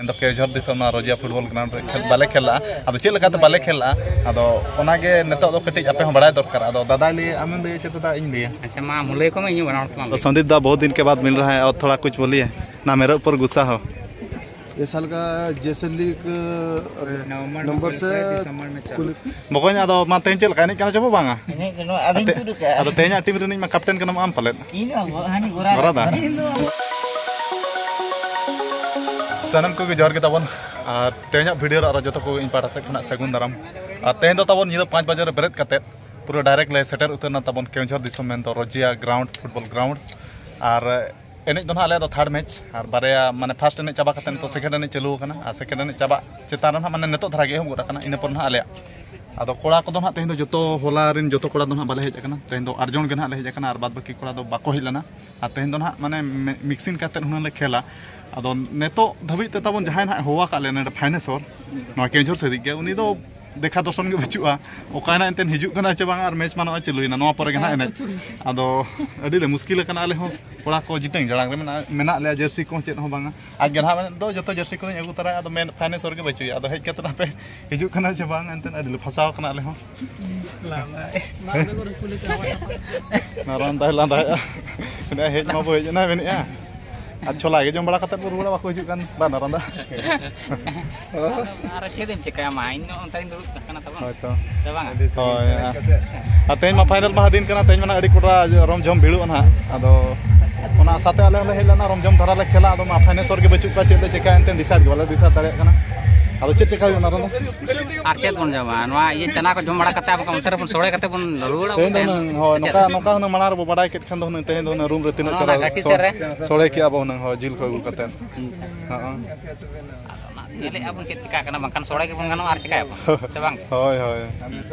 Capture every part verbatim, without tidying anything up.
ᱢᱮᱱᱫᱚ ᱠᱮᱣᱡᱷᱚᱨ ᱫᱤᱥᱚᱢ ᱱᱚᱣᱟ ᱨᱚᱡᱤᱭᱟ ᱯᱷᱩᱴᱵᱚᱞ ᱜᱨᱟᱣᱩᱱᱰ ᱨᱮ ᱠᱷᱮᱞ ᱵᱟᱞᱮ ᱠᱷᱮᱞ ᱞᱟᱜᱼᱟ᱾ ᱟᱫᱚ ᱪᱮᱫ ᱞᱮᱠᱟᱛᱮ ᱵᱟᱞᱮ ᱠᱷᱮᱞ ᱞᱟᱜᱼᱟ, ᱟᱫᱚ ᱚᱱᱟᱜᱮ ᱱᱤᱛᱚᱜ ᱫᱚ ᱠᱟᱹᱴᱤᱡ ᱟᱯᱮ ᱦᱚᱸ ᱵᱟᱲᱟᱭ ᱫᱚᱨᱠᱟᱨ᱾ ᱟᱫᱚ ᱫᱟᱫᱟᱭ ᱞᱟᱹᱭᱟ, ᱟᱢᱮᱢ ᱞᱟᱹᱭᱟ ᱪᱮ ᱫᱟᱫᱟ ᱤᱧ ᱞᱟᱹᱭᱟ? ᱟᱪᱪᱷᱟ, ᱢᱟ ᱟᱢ ᱞᱟᱹᱭ ᱠᱚᱢᱮ, ᱤᱧ ᱵᱟᱱᱟ ᱦᱚᱲ ᱛᱮᱞᱟᱝ ᱞᱟᱹᱭ᱾ संदीप दा, बहुत दिन के बाद मिल रहा है और थोड़ा कुछ बोलिए ना, मेरे ऊपर गुस्सा हो। ये साल का जेएसएल लीग, अरे, नवंबर में नवंबर से खुलता है, दिसंबर में चालू। कुल ᱵᱚᱠᱚᱧ, ᱟᱫᱚ ᱢᱟ ᱛᱮᱦᱮᱧ ᱪᱮᱫ ᱞᱮᱠᱟ ᱮᱱᱮᱡ ᱠᱟᱱᱟ ᱪᱮ ᱵᱚ ᱵᱟᱝᱟ? ᱮᱱᱮᱡ ᱫᱚ ᱱᱚᱣᱟ ᱟᱫᱚᱧ ᱟᱛᱮ-, ᱛᱩᱫ ᱟᱠᱟᱫᱼᱟ᱾ ᱟᱫᱚ ᱛᱮᱦᱮᱧᱟᱜ ᱴᱤᱢ ᱨᱤᱱᱤᱡ ᱢᱟ ᱠᱟᱯᱴᱮᱱ ᱠᱟᱱᱟᱢ ᱟᱢ ᱯᱟᱞᱮᱫ? ᱤᱧ ᱫᱚ ᱵᱟᱝ, ᱦᱟᱹᱱᱤ ᱜᱚᱨᱟ ᱜᱚᱨᱟ ᱫᱟ᱾ ᱫᱟ᱾ ᱤᱧ ᱫᱚ ᱵᱟᱝ᱾ ᱥᱟᱱᱟᱢ ᱠᱚᱜᱮ ᱡᱚᱦᱟᱨ ᱜᱮ ᱛᱟᱵᱚᱱ᱾ ᱟᱨ ᱛᱮᱦᱮᱧᱟᱜ ᱵᱷᱤᱰᱤᱭᱳ ᱨᱮ ᱟᱨᱚ ᱡᱚᱛᱚ ᱠᱚ ᱤᱧ ᱯᱟᱦᱴᱟ ᱥᱮᱫ ᱠᱷᱚᱱᱟᱜ ᱥᱟᱹᱜᱩᱱ ᱫᱟᱨᱟᱢ᱾ ᱟᱨ ᱛᱮᱦᱮᱧ ᱫᱚ ᱛᱟᱵᱚᱱ ᱧᱤᱫᱟᱹ ᱯᱟᱸᱪ ᱵᱟᱡᱮ ᱨᱮ ᱵᱮᱨᱮᱫ ᱠᱟᱛᱮᱫ ᱯᱩᱨᱟᱹ ᱰᱟᱭᱨᱮᱠᱴ ᱞᱮ ᱥᱮᱴᱮᱨ ᱩᱛᱟᱹᱨ ᱮᱱᱟ ᱛᱟᱵᱚᱱ ᱠᱮᱣᱡᱷᱚᱨ ᱫᱤᱥᱚᱢ ᱢᱮᱱᱫᱚ ᱨᱚᱡᱤᱭᱟ ᱜᱨᱟᱣᱩᱱᱰ, ᱯᱷᱩᱴᱵᱚᱞ ᱜᱨᱟᱣᱩᱱᱰ᱾ ᱟᱨ ᱮᱱᱮᱡ ᱫᱚ ᱱᱟᱦᱟᱜ ᱟᱞᱮᱭᱟᱜ ᱫᱚ ᱛᱷᱟᱨᱰ ᱢᱮᱪ, ᱟᱨ ᱵᱟᱨᱭᱟ ᱢᱟᱱᱮ ᱯᱷᱟᱥᱴ ᱮᱱᱮᱡ ᱪᱟᱵᱟ ᱠᱟᱛᱮ ᱱᱤᱛᱚᱜ ᱥᱮᱠᱮᱱᱰ ᱮᱱᱮᱡ ᱪᱟᱹᱞᱩ ᱟᱠᱟᱱᱟ, ᱟᱨ ᱥᱮᱠᱮᱱᱰ ᱮᱱᱮᱡ ᱪᱟᱵᱟᱜ ᱪᱮᱛᱟᱱ ᱨᱮ ᱱᱟᱦᱟᱜ ᱢᱟᱱᱮ ᱱᱤᱛᱚᱜ ᱫᱷᱟᱨᱟ ᱜᱮ ᱮᱦᱚᱵ ᱜᱚᱫ ᱟᱠᱟᱱᱟ, ᱤᱱᱟᱹ ᱯᱚᱨ ᱱᱟᱦᱟᱜ ᱟᱞᱮᱭᱟᱜ᱾ ᱟᱫᱚ ᱠᱚᱲᱟ ᱠᱚᱫᱚ ᱱᱟᱦᱟᱜ ᱛᱮᱦᱮᱧ ᱫᱚ ᱡᱚᱛᱚ ᱦᱚᱞᱟ ᱨᱮᱱ ᱡᱚᱛᱚ ᱠᱚᱲᱟ ᱫᱚ ᱱᱟᱦᱟᱜ ᱵᱟᱞᱮ ᱦᱮᱡ ᱟᱠᱟᱱᱟ, ᱛᱮᱦᱮᱧ ᱫᱚ ᱟᱴ ᱡᱚᱱ ᱜᱮ ᱱᱟᱦᱟᱜ ᱞᱮ ᱦᱮᱡ ᱟᱠᱟᱱᱟ, ᱟᱨ ᱵᱟᱫ ᱵᱟᱹᱠᱤ ᱠᱚᱲᱟ ᱫᱚ ᱵᱟᱠᱚ ᱦᱮᱡ ᱞᱮᱱᱟ᱾ ᱟᱨ ᱛᱮᱦᱮᱧ ᱫᱚ ᱱᱟᱦᱟᱜ ᱢᱟᱱᱮ ᱢᱤ-, ᱢᱤᱠᱥᱤᱝ ᱠᱟᱛᱮᱫ ᱦᱩᱱᱟᱹᱝ ᱞᱮ ᱠᱷᱮᱞᱟ᱾ ᱟᱫᱚ ᱱᱤᱛᱚᱜ ᱫᱷᱟᱹᱵᱤᱡ ᱛᱮ ᱛᱟᱵᱚᱱ ᱡᱟᱦᱟᱸᱭ ᱱᱟᱦᱟᱜ ᱦᱚᱦᱚ ᱟᱠᱟᱫ ᱞᱮᱭᱟ ᱱᱚᱰᱮ ᱯᱷᱟᱭᱱᱮᱥᱚᱨ, ᱱᱚᱣᱟ ᱠᱮᱣᱡᱷᱚᱨ ᱥᱮᱫ ᱜᱮ, ᱩᱱᱤ ᱫᱚ ᱫᱮᱠᱷᱟ ᱫᱚᱨᱥᱚᱱ ᱜᱮ ᱵᱟᱹᱪᱩᱜᱼᱟ᱾ ᱚᱠᱟᱭ ᱱᱟᱦᱟᱜ ᱮᱱᱛᱮᱫ ᱦᱤᱡᱩᱜ ᱠᱟᱱᱟ ᱪᱮ ᱵᱟᱝ, ᱟᱨ ᱢᱮᱪ ᱢᱟ ᱱᱚᱜᱼᱚᱭ ᱪᱟᱹᱞᱩᱭᱮᱱᱟ, ᱱᱚᱣᱟ ᱯᱚᱨᱮ ᱜᱮ ᱱᱟᱦᱟᱜ ᱮᱱᱮᱡ᱾ ᱟᱫᱚ ᱟᱹᱰᱤ ᱞᱮ ᱢᱩᱥᱠᱤᱞ ᱟᱠᱟᱱᱟ ᱟᱞᱮ ᱦᱚᱸ, ᱠᱚᱲᱟ ᱠᱚ ᱡᱤᱴᱟᱹᱝ ᱡᱟᱲᱟᱝ ᱨᱮ ᱢᱮᱱᱟᱜ, ᱢᱮᱱᱟᱜ ᱞᱮᱭᱟ, ᱡᱟᱹᱨᱥᱤ ᱠᱚᱦᱚᱸ ᱪᱮᱫ ᱦᱚᱸ ᱵᱟᱝᱟ᱾ ᱟᱡ ᱜᱮ ᱱᱟᱦᱟᱜ ᱢᱮᱱ ᱫᱚ ᱡᱚᱛᱚ ᱡᱟᱹᱨᱥᱤ ᱠᱚᱫᱚᱧ ᱟᱹᱜᱩ ᱛᱚᱨᱟᱭᱟ, ᱟᱫᱚ ᱢᱮᱱ ᱯᱷᱟᱭᱱᱮᱥᱚᱨ ᱜᱮ ᱵᱟᱹᱪᱩᱜᱼᱟ᱾ ᱟᱫᱚ ᱦᱮᱡ ᱠᱟᱛᱮᱫ ᱟᱯᱮ ᱦᱤᱡᱩᱜ ᱠᱟᱱᱟ ᱪᱮ ᱵᱟᱝ, ᱮᱱᱛᱮᱫ ᱟᱹᱰᱤ ᱞᱮ ᱯᱷᱟᱸᱥᱟᱣ ᱠᱟᱱᱟ ᱟᱞᱮ ᱦᱚᱸ᱾ ᱞᱟᱸᱫᱟᱭ᱾ ᱱᱟᱨᱟᱱ ᱫᱟᱭ ᱞᱟᱸᱫᱟᱭᱮᱜᱼᱟ᱾ ᱢᱮᱱᱮᱫᱼᱟ, "ᱦᱮᱡ ᱢᱟᱵᱚ ᱦᱮᱡ ᱮᱱᱟ," ᱢᱮᱱᱮᱫᱼᱟ᱾ ᱟᱨ ᱪᱷᱚᱞᱟ ᱜᱮ ᱡᱚᱢ ᱵᱟᱲᱟ ᱠᱟᱛᱮᱫ ᱵᱚ ᱨᱩᱣᱟᱹᱲᱟ, ᱵᱟᱠᱚ ᱦᱤᱡᱩᱜ ᱠᱟᱱ ᱵᱟᱝ, ᱱᱟᱨᱟᱱᱫᱟ? ᱟᱨ ᱪᱮᱫ ᱮᱢ ᱪᱤᱠᱟᱹᱭᱟ ᱢᱟ, ᱤᱧ ᱫᱚ ᱚᱱᱛᱮ ᱨᱤᱧ ᱫᱩᱲᱩᱵ ᱠᱟᱱᱟ ᱛᱟᱵᱚᱱ᱾ ᱦᱳᱭ ᱛᱚ᱾ ᱥᱮ ᱵᱟᱝᱟ? ᱦᱳᱭ᱾ ᱟᱨ ᱛᱮᱦᱮᱧ ᱢᱟ ᱯᱷᱟᱭᱱᱮᱞ ᱢᱟ ᱦᱟᱹᱫᱤᱱ ᱠᱟᱱᱟ, ᱛᱮᱦᱮᱧ ᱢᱟ ᱱᱟᱜ ᱟᱹᱰᱤ ᱠᱚᱴᱨᱟ ᱨᱚᱢ ᱡᱷᱚᱢ ᱵᱷᱤᱲᱚᱜᱼᱟ ᱱᱟᱦᱟᱜ᱾ ᱟᱫᱚ ᱚᱱᱟ ᱟᱥᱟᱛᱮ ᱟᱞᱮ ᱦᱚᱸᱞᱮ ᱦᱮᱡ ᱞᱮᱱᱟ, ᱨᱚᱢ ᱡᱷᱚᱢ ᱫᱷᱟᱨᱟ ᱞᱮ ᱠᱷᱮᱞᱟ᱾ ᱟᱫᱚ ᱢᱟ ᱯᱷᱟᱭᱱᱮᱥᱚᱨ ᱜᱮ ᱵᱟᱹᱪᱩᱜ ᱠᱚᱣᱟ, ᱪᱮᱫ ᱞᱮ ᱪᱤᱠᱟᱹᱭᱟ ᱮᱱᱛᱮ ᱰᱤᱥᱟᱭᱤᱰ ᱜᱮ ᱵᱟᱞᱮ ᱰᱤᱥᱟᱭᱤᱰ ᱫᱟᱲᱮᱭᱟᱜ ᱠᱟᱱᱟ᱾ ᱟᱫᱚ ᱪᱮᱫ ᱪᱤᱠᱟᱹ ᱦᱩᱭᱩᱜᱼᱟ ᱱᱟᱨᱟᱱᱫᱟ? ᱟᱨ ᱪᱮᱫ ᱵᱚᱱ ᱡᱚᱢᱟ? ᱱᱚᱣᱟ ᱤᱭᱟᱹ ᱪᱟᱱᱟ ᱠᱚ ᱡᱚᱢ ᱵᱟᱲᱟ ᱠᱟᱛᱮ ᱟᱵᱚ ᱚᱱᱛᱮ ᱨᱮᱵᱚᱱ ᱥᱚᱲᱮ ᱠᱟᱛᱮ ᱵᱚᱱ ᱨᱩᱣᱟᱹᱲᱟ ᱛᱮᱦᱮᱧ ᱫᱚ ᱛᱟᱦᱮᱱ᱾ ᱦᱩᱱᱟᱹᱝ, ᱦᱳᱭ, ᱥᱮ ᱪᱮᱫ? ᱱᱚᱝᱠᱟ, ᱱᱚᱝᱠᱟ ᱦᱩᱱᱟᱹᱝ ᱢᱟᱲᱟᱝ ᱨᱮᱵᱚ ᱵᱟᱰᱟᱭ ᱠᱮᱫ ᱠᱷᱟᱱ ᱫᱚ ᱦᱩᱱᱟᱹᱝ ᱛᱮᱦᱮᱧ ᱫᱚ ᱦᱩᱱᱟᱹᱝ ᱨᱩᱢ ᱨᱮ ᱛᱤᱱᱟᱹᱜ ᱚᱱᱟ ᱪᱮᱦᱨᱟ ᱜᱷᱟᱴᱤ ᱥᱚ-, ᱥᱮᱫ ᱨᱮ᱾ ᱥᱚᱲᱮ ᱠᱮᱜᱼᱟ ᱵᱚ ᱦᱩᱱᱟᱹᱝ, ᱦᱳᱭ, ᱡᱤᱞ ᱠᱚ ᱟᱹᱜᱩ ᱠᱟᱛᱮ᱾ ᱟᱪᱪᱷᱟ᱾ ᱦᱚᱸ᱾ ᱟᱫᱚ ᱚᱱᱟ ᱧᱮᱞᱮᱫᱼᱟ ᱵᱚᱱ ᱪᱮᱫ ᱪᱤᱠᱟᱹᱜ ᱠᱟᱱᱟ, ᱵᱟᱝᱠᱷᱟᱱ ᱥᱚᱲᱮ ᱜᱮᱵᱚᱱ ᱜᱟᱱᱚᱜᱼᱟ ᱟᱨ ᱪᱤᱠᱟᱹᱭᱟᱵᱚᱱ, ᱥᱮ ᱵᱟᱝ? ᱦᱳᱭ, ᱦᱳᱭ᱾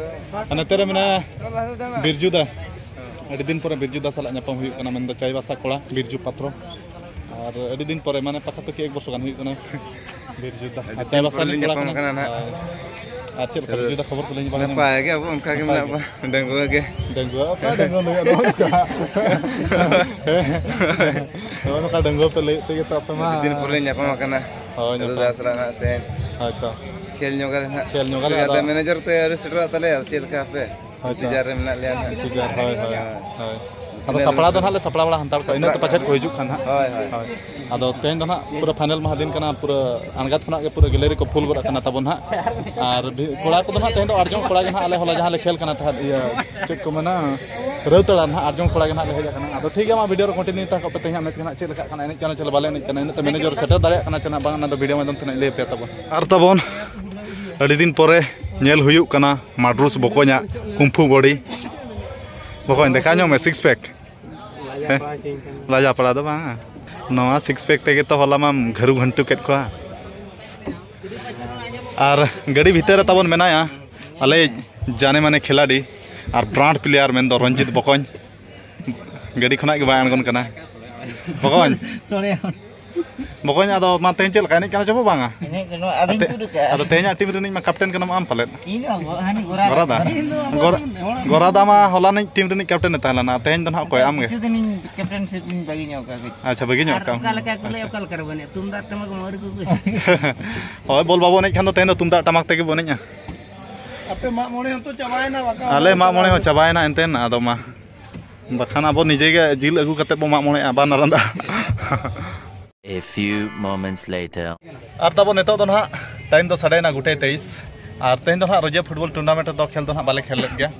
ᱟᱨ ᱱᱚᱛᱮ ᱨᱮ ᱢᱮᱱᱟᱭᱟ ᱵᱤᱨᱡᱩ ᱫᱟ᱾ ᱟᱹᱰᱤ ᱫᱤᱱ ᱯᱚᱨᱮ ᱵᱤᱨᱡᱩ ᱫᱟ ᱥᱟᱞᱟᱜ ᱧᱟᱯᱟᱢ ᱦᱩᱭᱩᱜ ᱠᱟᱱᱟ, ᱢᱮᱱᱫᱚ ᱪᱟᱭᱵᱟᱥᱟ ᱠᱚᱲᱟ ᱵᱤᱨᱡᱩ ᱯᱟᱛᱨᱚ᱾ ᱟᱨ ᱟᱹᱰᱤ ᱫᱤᱱ ᱯᱚᱨᱮ, ᱢᱟᱱᱮ, ᱯᱟᱠᱟ ᱯᱟᱠᱤ ᱮᱠ ᱵᱚᱪᱷᱚᱨ ᱜᱟᱱ ᱦᱩᱭᱩᱜ ᱠᱟᱱᱟ᱾ ᱵᱤᱨᱡᱩ ᱫᱟ᱾ ᱟᱹᱰᱤ ᱟᱨ ᱫᱤᱱ ᱪᱟᱭᱵᱟᱥᱟ ᱯᱚᱨᱮ ᱨᱤᱱᱤᱡ ᱠᱚᱲᱟ ᱧᱟᱯᱟᱢ ᱠᱟᱱᱟ᱾ ᱠᱟᱱᱟ ᱱᱟᱦᱟᱜ᱾ ᱦᱳᱭ᱾ ᱟᱨ ᱪᱮᱫ ᱞᱮᱠᱟ ᱵᱤᱨᱡᱩ ᱫᱟ, ᱠᱷᱚᱵᱚᱨ ᱠᱚ ᱞᱟᱹᱭ ᱵᱟᱲᱟ ᱧᱟᱢ? ᱱᱟᱯᱟᱭ ᱜᱮ, ᱟᱵᱚ ᱚᱱᱠᱟ ᱜᱮ ᱱᱟᱯᱟᱭ ᱢᱮᱱᱟᱜ ᱜᱮ᱾ ᱵᱚᱱᱟ᱾ ᱰᱟᱺᱜᱩᱣᱟᱹ ᱜᱮ᱾ ᱰᱟᱺᱜᱩᱣᱟᱹ? ᱚᱠᱟ ᱰᱟᱺᱜᱩᱣᱟᱹ ᱞᱟᱹᱭ ᱟᱫᱚ ᱚᱱᱠᱟ? ᱦᱮᱸ᱾ ᱱᱚᱜᱼᱚ ᱱᱚᱝᱠᱟ ᱰᱟᱺᱜᱩᱣᱟᱹ ᱯᱮ ᱞᱟᱹᱭᱮᱫ ᱛᱮᱜᱮ ᱛᱚ ᱟᱯᱮ ᱢᱟ᱾ ᱟᱹᱰᱤ ᱫᱤᱱ ᱯᱚᱨᱮ ᱧᱟᱯᱟᱢ ᱟᱠᱟᱱᱟ᱾ ᱦᱳᱭ, ᱥᱟᱹᱫᱷᱩ ᱧᱟᱯᱟᱢ᱾ ᱫᱟᱥ ᱥᱟᱞᱟᱜ ᱱᱟᱜ ᱛᱮᱦᱮᱧ ᱦᱳᱭ ᱛᱚ᱾ ᱠᱷᱮᱞ ᱧᱚᱜ ᱟᱞᱮ ᱱᱟᱜ᱾ ᱠᱷᱮᱞ ᱧᱚᱜ ᱟᱞᱮ, ᱟᱫᱚ ᱢᱮᱱᱮᱡᱟᱨ ᱛᱮ ᱟᱹᱣᱨᱤ ᱥᱮᱴᱮᱨᱚᱜ ᱛᱟᱞᱮᱭᱟ, ᱪᱮᱫ ᱞᱮᱠᱟ ᱦᱟᱯᱮ? ᱦᱳᱭ ᱛᱚ᱾ ᱤᱱᱛᱮᱡᱟᱨ ᱨᱮ ᱢᱮᱱᱟᱜ ᱞᱮᱭᱟ ᱱᱟᱜ᱾ ᱤᱱᱛᱮᱡᱟᱨ, ᱦᱳᱭ, ᱦᱳᱭ, ᱦᱳᱭ᱾ ᱟᱫᱚ ᱛᱤᱱᱟᱹᱜ ᱥᱟᱯᱲᱟᱣ ᱫᱚ ᱱᱟᱜ ᱞᱮ ᱥᱟᱯᱲᱟᱣ ᱵᱟᱲᱟ ᱦᱟᱛᱟᱲ ᱠᱚᱣᱟ, ᱤᱱᱟᱹ ᱛᱮ ᱯᱟᱪᱮᱫ ᱠᱚ ᱦᱤᱡᱩᱜ ᱠᱷᱟᱱ ᱦᱟᱸᱜ᱾ ᱦᱳᱭ, ᱦᱳᱭ᱾ ᱦᱳᱭ᱾ ᱟᱫᱚ ᱛᱮᱦᱮᱧ ᱫᱚ ᱱᱟᱜ ᱯᱩᱨᱟᱹ ᱯᱷᱟᱭᱱᱮᱞ ᱢᱟᱦᱟ ᱫᱤᱱ ᱠᱟᱱᱟ, ᱯᱩᱨᱟᱹ ᱟᱬᱜᱟᱛ ᱠᱷᱚᱱᱟᱜ ᱜᱮ ᱯᱩᱨᱟᱹ ᱜᱮᱞᱟᱨᱤ ᱠᱚ ᱯᱷᱩᱞ ᱜᱚᱫ ᱟᱠᱟᱱᱟ ᱛᱟᱵᱚᱱ ᱦᱟᱸᱜ᱾ ᱟᱨ ᱵᱷᱤ-, ᱠᱚᱲᱟ ᱠᱚᱫᱚ ᱱᱟᱜ ᱛᱮᱦᱮᱧ ᱫᱚ ᱟᱨᱡᱚᱝ ᱠᱚᱲᱟ ᱜᱮ ᱱᱟᱜ, ᱟᱞᱮ ᱦᱚᱞᱟ ᱡᱟᱦᱟᱸ ᱞᱮ ᱠᱷᱮᱞ ᱠᱟᱱᱟ ᱛᱟᱦᱮᱸᱫ, ᱤᱭᱟᱹ, ᱪᱮᱫ ᱠᱚ ᱢᱮᱱᱟ, ᱨᱟᱹᱣᱛᱟᱲᱟ ᱱᱟᱜ, ᱟᱨᱡᱚᱝ ᱠᱚᱲᱟ ᱜᱮ ᱱᱟᱜ ᱞᱮ ᱦᱮᱡ ᱟᱠᱟᱱᱟ᱾ ᱟᱫᱚ ᱴᱷᱤᱠ ᱜᱮᱭᱟ, ᱢᱟ ᱵᱷᱤᱰᱤᱭᱳ ᱨᱮ ᱠᱚᱱᱴᱤᱱᱤᱭᱩ ᱛᱟᱦᱮᱸ ᱠᱚᱜ ᱯᱮ, ᱛᱮᱦᱮᱧ ᱦᱟᱸᱜ ᱢᱮᱪ ᱜᱮ ᱱᱟᱜ ᱪᱮᱫ ᱞᱮᱠᱟᱜ ᱠᱟᱱᱟ, ᱮᱱᱮᱡ ᱠᱟᱱᱟ ᱪᱮ ᱵᱟᱞᱮ ᱮᱱᱮᱡ ᱠᱟᱱᱟ, ᱤᱱᱟᱹᱜ ᱛᱮ ᱢᱮᱱᱮᱡᱟᱨ ᱥᱮᱴᱮᱨ ᱫᱟᱲᱮᱭᱟᱜ ᱠᱟᱱᱟ ᱪᱮ ᱱᱟᱜ ᱵᱟᱝ, ᱚᱱᱟ ᱫᱚ ᱵᱷᱤᱰᱤᱭᱳ ᱢᱟᱫᱽᱫᱷᱚᱢ ᱛᱮ ᱱᱟᱜ ᱞᱟᱹᱭ ᱟᱯᱮᱭᱟ ᱛᱟᱵᱚᱱ᱾ ᱟᱨ ᱛᱟᱵᱚᱱ ᱟᱹᱰᱤ ᱫᱤᱱ ᱯᱚᱨᱮ ᱧᱮᱞ ᱦᱩᱭᱩᱜ ᱠᱟᱱᱟ ᱢᱟᱰᱨᱩᱥ ᱵᱚᱠᱚᱧᱟᱜ ᱠᱩᱢᱯᱷᱩ ᱵᱚᱰᱤ᱾ ᱵᱚᱠᱚᱧ, ᱫᱮᱠᱷᱟ ᱧᱚᱜ ᱢᱮ ᱥᱤᱠᱥ ᱯᱮᱠ᱾ ᱦᱮᱸ? ᱞᱟᱡᱟ ᱯᱟᱲᱟ ᱫᱚ ᱵᱟᱝ᱾ ᱱᱚᱣᱟ ᱥᱤᱠᱥ ᱯᱮᱠ ᱛᱮᱜᱮ ᱛᱚ ᱦᱚᱞᱟ ᱢᱟᱢ ᱜᱷᱟᱹᱨᱩ ᱜᱷᱟᱹᱱᱴᱩ ᱠᱮᱫ ᱠᱚᱣᱟ᱾ ᱟᱨ ᱜᱟᱹᱰᱤ ᱵᱷᱤᱛᱟᱹᱨ ᱨᱮ ᱛᱟᱵᱚᱱ ᱢᱮᱱᱟᱭᱟ ᱟᱞᱮ ᱡᱟᱱᱮ ᱢᱟᱱᱮ ᱠᱷᱤᱞᱟᱲᱤ ᱟᱨ ᱵᱨᱟᱱᱰ ᱯᱞᱮᱭᱟᱨ ᱢᱮᱱᱫᱚ ᱨᱚᱧᱡᱤᱛ ᱵᱚᱠᱚᱧ᱾ ᱜᱟᱹᱰᱤ ᱠᱷᱚᱱᱟᱜ ᱜᱮ ᱵᱟᱭ ᱟᱬᱜᱚᱱ ᱠᱟᱱᱟ᱾ ᱵᱚᱠᱚᱧ᱾ ᱥᱚᱲᱮ᱾ ᱵᱚᱠᱚᱧ, ᱟᱫᱚ ᱢᱟ ᱛᱮᱦᱮᱧ ᱪᱮᱫ ᱞᱮᱠᱟ ᱮᱱᱮᱡ ᱠᱟᱱᱟ ᱪᱚ ᱵᱚ ᱵᱟᱝᱟ? ᱮᱱᱮᱡ ᱫᱚ ᱱᱚᱣᱟ ᱟᱫᱚᱧ ᱛᱮ-, ᱛᱩᱫ ᱟᱠᱟᱫᱼᱟ᱾ ᱟᱫᱚ ᱛᱮᱦᱮᱧᱟᱜ ᱴᱤᱢ ᱨᱤᱱᱤᱡ ᱢᱟ ᱠᱮᱯᱴᱮᱱ ᱠᱟᱱᱟᱢ ᱟᱢ ᱯᱟᱞᱮᱫ? ᱤᱧ ᱫᱚ ᱵᱟᱝ, ᱦᱟᱹᱱᱤ ᱜᱚᱨᱟ ᱜᱚᱨᱟ ᱫᱟ? ᱫᱟ᱾ ᱜᱚᱨ-, ᱜᱚᱨᱟ ᱫᱟ ᱢᱟ ᱦᱚᱞᱟᱱᱤᱡ ᱴᱤᱢ ᱨᱤᱱᱤᱡ ᱠᱮᱯᱴᱮᱱ ᱮ ᱛᱟᱦᱮᱸ ᱞᱮᱱᱟ, ᱛᱮᱦᱮᱧ ᱫᱚ ᱱᱟᱦᱟᱜ ᱚᱠᱚᱭ, ᱟᱢ ᱜᱮ? ᱠᱤᱪᱷᱩ ᱫᱤᱱᱤᱧ ᱠᱮᱯᱴᱮᱱᱥᱤᱯ ᱤᱧ ᱵᱟᱹᱜᱤ ᱧᱚᱜ ᱠᱟᱜᱼᱟ ᱠᱟᱹᱡ᱾ ᱟᱪᱪᱷᱟ, ᱵᱟᱹᱜᱤ ᱧᱚᱜ ᱟᱨ ᱠᱟᱜ ᱟᱢ᱾ ᱚᱠᱟ ᱞᱮᱠᱟ ᱠᱚ ᱞᱟᱹᱭᱟ, ᱟᱪᱪᱷᱟ᱾ ᱚᱠᱟ ᱞᱮᱠᱟ ᱨᱮᱵᱚᱱ ᱮᱱᱮᱡᱼᱟ? ᱛᱩᱢᱫᱟᱜ ᱴᱟᱢᱟᱠ ᱢᱟ ᱟᱹᱣᱨᱤ ᱠᱚ ᱟᱹᱜᱩᱭᱟ᱾ ᱦᱳᱭ, ᱵᱚᱞ ᱵᱟᱵᱚ ᱮᱱᱮᱡ ᱠᱷᱟᱱ ᱫᱚ ᱛᱮᱦᱮᱧ ᱫᱚ ᱛᱩᱢᱫᱟᱜ ᱴᱟᱢᱟᱠ ᱛᱮᱜᱮ ᱵᱚ ᱮᱱᱮᱡᱼᱟ᱾ ᱟᱯᱮ ᱢᱟᱜ ᱢᱚᱬᱮ ᱦᱚᱸᱛᱚ ᱪᱟᱵᱟᱭᱮᱱᱟ, ᱵᱟᱠᱷᱟᱱ ᱟᱞᱮ ᱢᱟᱜ ᱢᱚᱬᱮ ᱦᱚᱸ ᱪᱟᱵᱟᱭᱮᱱᱟ ᱮᱱᱛᱮᱱ, ᱟᱫᱚ ᱢᱟ᱾ ᱵᱟᱠᱷᱟᱱ ᱟᱵᱚ ᱱᱤᱡᱮ ᱜᱮ ᱡᱤᱞ ᱟᱹᱜᱩ ᱠᱟᱛᱮ ᱵᱚ ᱢᱟᱜ ᱢᱚᱬᱮᱜᱼᱟ, ᱵᱟᱱᱟᱨ ᱨᱟᱸᱫᱟ᱾ A few moments later. ᱟᱨ ᱛᱟᱵᱚ ᱱᱤᱛᱚᱜ ᱫᱚ ᱱᱟᱦᱟᱜ ᱴᱟᱭᱤᱢ ᱫᱚ ᱥᱟᱰᱮᱭᱮᱱᱟ ᱜᱚᱴᱮ ᱛᱮᱭᱤᱥ, ᱟᱨ ᱛᱮᱦᱮᱧ ᱫᱚ ᱱᱟᱦᱟᱜ ᱨᱚᱡᱤᱭᱟ ᱯᱷᱩᱴᱵᱚᱞ ᱴᱩᱨᱱᱟᱢᱮᱱᱴ ᱨᱮᱫᱚ ᱠᱷᱮᱞ ᱫᱚ ᱱᱟᱦᱟᱜ ᱵᱟᱞᱮ ᱠᱷᱮᱞ ᱞᱮᱫ ᱜᱮᱭᱟ᱾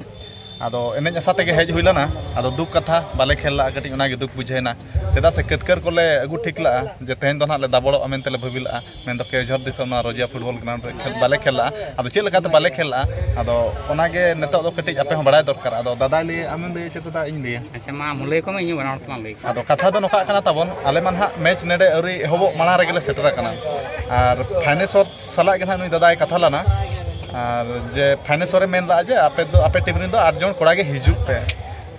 ᱟᱫᱚ ᱮᱱᱮᱡ ᱟᱥᱟ ᱛᱮᱜᱮ ᱦᱮᱡ ᱦᱩᱭ ᱞᱮᱱᱟ, ᱟᱫᱚ ᱫᱩᱠ ᱠᱟᱛᱷᱟ ᱵᱟᱞᱮ ᱠᱷᱮᱞ ᱞᱟᱜᱼᱟ, ᱠᱟᱹᱴᱤᱡ ᱚᱱᱟᱜᱮ ᱫᱩᱠ ᱵᱩᱡᱷᱟᱹᱣᱮᱱᱟ᱾ ᱪᱮᱫᱟᱜ ᱥᱮ ᱠᱟᱹᱛᱠᱟᱹᱨ ᱠᱚᱞᱮ ᱟᱹᱜᱩ ᱴᱷᱤᱠ ᱞᱟᱜᱼᱟ ᱡᱮ ᱛᱮᱦᱮᱧ ᱫᱚ ᱱᱟᱦᱟᱜ ᱞᱮ ᱫᱟᱵᱚᱲᱚᱜᱼᱟ ᱢᱮᱱᱛᱮ ᱞᱮ ᱵᱷᱟᱹᱵᱤ ᱞᱟᱜᱼᱟ, ᱢᱮᱱᱫᱚ ᱠᱮᱣᱡᱷᱚᱨ ᱫᱤᱥᱚᱢ ᱱᱚᱣᱟ ᱨᱚᱡᱤᱭᱟ ᱯᱷᱩᱴᱵᱚᱞ ᱜᱨᱟᱣᱩᱱᱰ ᱨᱮ ᱠᱷᱮᱞ ᱵᱟᱞᱮ ᱠᱷᱮᱞ ᱞᱟᱜᱼᱟ᱾ ᱟᱫᱚ ᱪᱮᱫ ᱞᱮᱠᱟᱛᱮ ᱵᱟᱞᱮ ᱠᱷᱮᱞ ᱞᱟᱜᱼᱟ, ᱟᱫᱚ ᱚᱱᱟᱜᱮ ᱱᱤᱛᱚᱜ ᱫᱚ ᱠᱟᱹᱴᱤᱡ ᱟᱯᱮ ᱦᱚᱸ ᱵᱟᱲᱟᱭ ᱫᱚᱨᱠᱟᱨ᱾ ᱟᱫᱚ ᱫᱟᱫᱟᱭ ᱞᱟᱹᱭᱟ, ᱟᱢᱮᱢ ᱞᱟᱹᱭᱟ ᱪᱮ ᱫᱟᱫᱟ ᱤᱧ ᱞᱟᱹᱭᱟ? ᱟᱪᱪᱷᱟ, ᱢᱟ ᱟᱢ ᱞᱟᱹᱭ ᱠᱚᱢᱮ, ᱤᱧ ᱦᱚᱸ ᱵᱟᱱᱟ ᱦᱚᱲ ᱛᱮᱞᱟᱝ ᱞᱟᱹᱭ ᱠᱚᱣᱟ᱾ ᱟᱫᱚ ᱠᱟᱛᱷᱟ ᱫᱚ ᱱᱚᱝᱠᱟᱜ ᱠᱟᱱᱟ ᱛᱟᱵᱚᱱ, ᱟᱞᱮ ᱢᱟ ᱱᱟᱦᱟᱜ ᱢᱮᱪ ᱱᱮᱰᱮ ᱟᱹᱣᱨᱤ ᱮᱦᱚᱵᱚᱜ ᱢᱟᱲᱟᱝ ᱨᱮᱜᱮ ᱞᱮ ᱥᱮᱴᱮᱨ ᱟᱠᱟᱱᱟ᱾ ᱟᱨ ᱯᱷᱟᱭᱱᱮᱥᱚᱨ ᱥᱟᱞᱟᱜ ᱜᱮ ᱱᱟᱦᱟᱜ ᱱᱩᱭ ᱫᱟᱫᱟᱭ ᱠᱟᱛᱷᱟ ᱞᱮᱱᱟ᱾ ᱟᱨ ᱡᱮ ᱯᱷᱟᱭᱱᱮᱥᱚᱨᱮ ᱢᱮᱱ ᱞᱮᱫᱼᱟ ᱡᱮ ᱟᱯᱮ ᱫᱚ, ᱟᱯᱮ ᱴᱤᱢ ᱨᱮᱱ ᱫᱚ ᱟᱴ ᱡᱚᱱ ᱠᱚᱲᱟ ᱜᱮ ᱦᱤᱡᱩᱜ ᱯᱮ᱾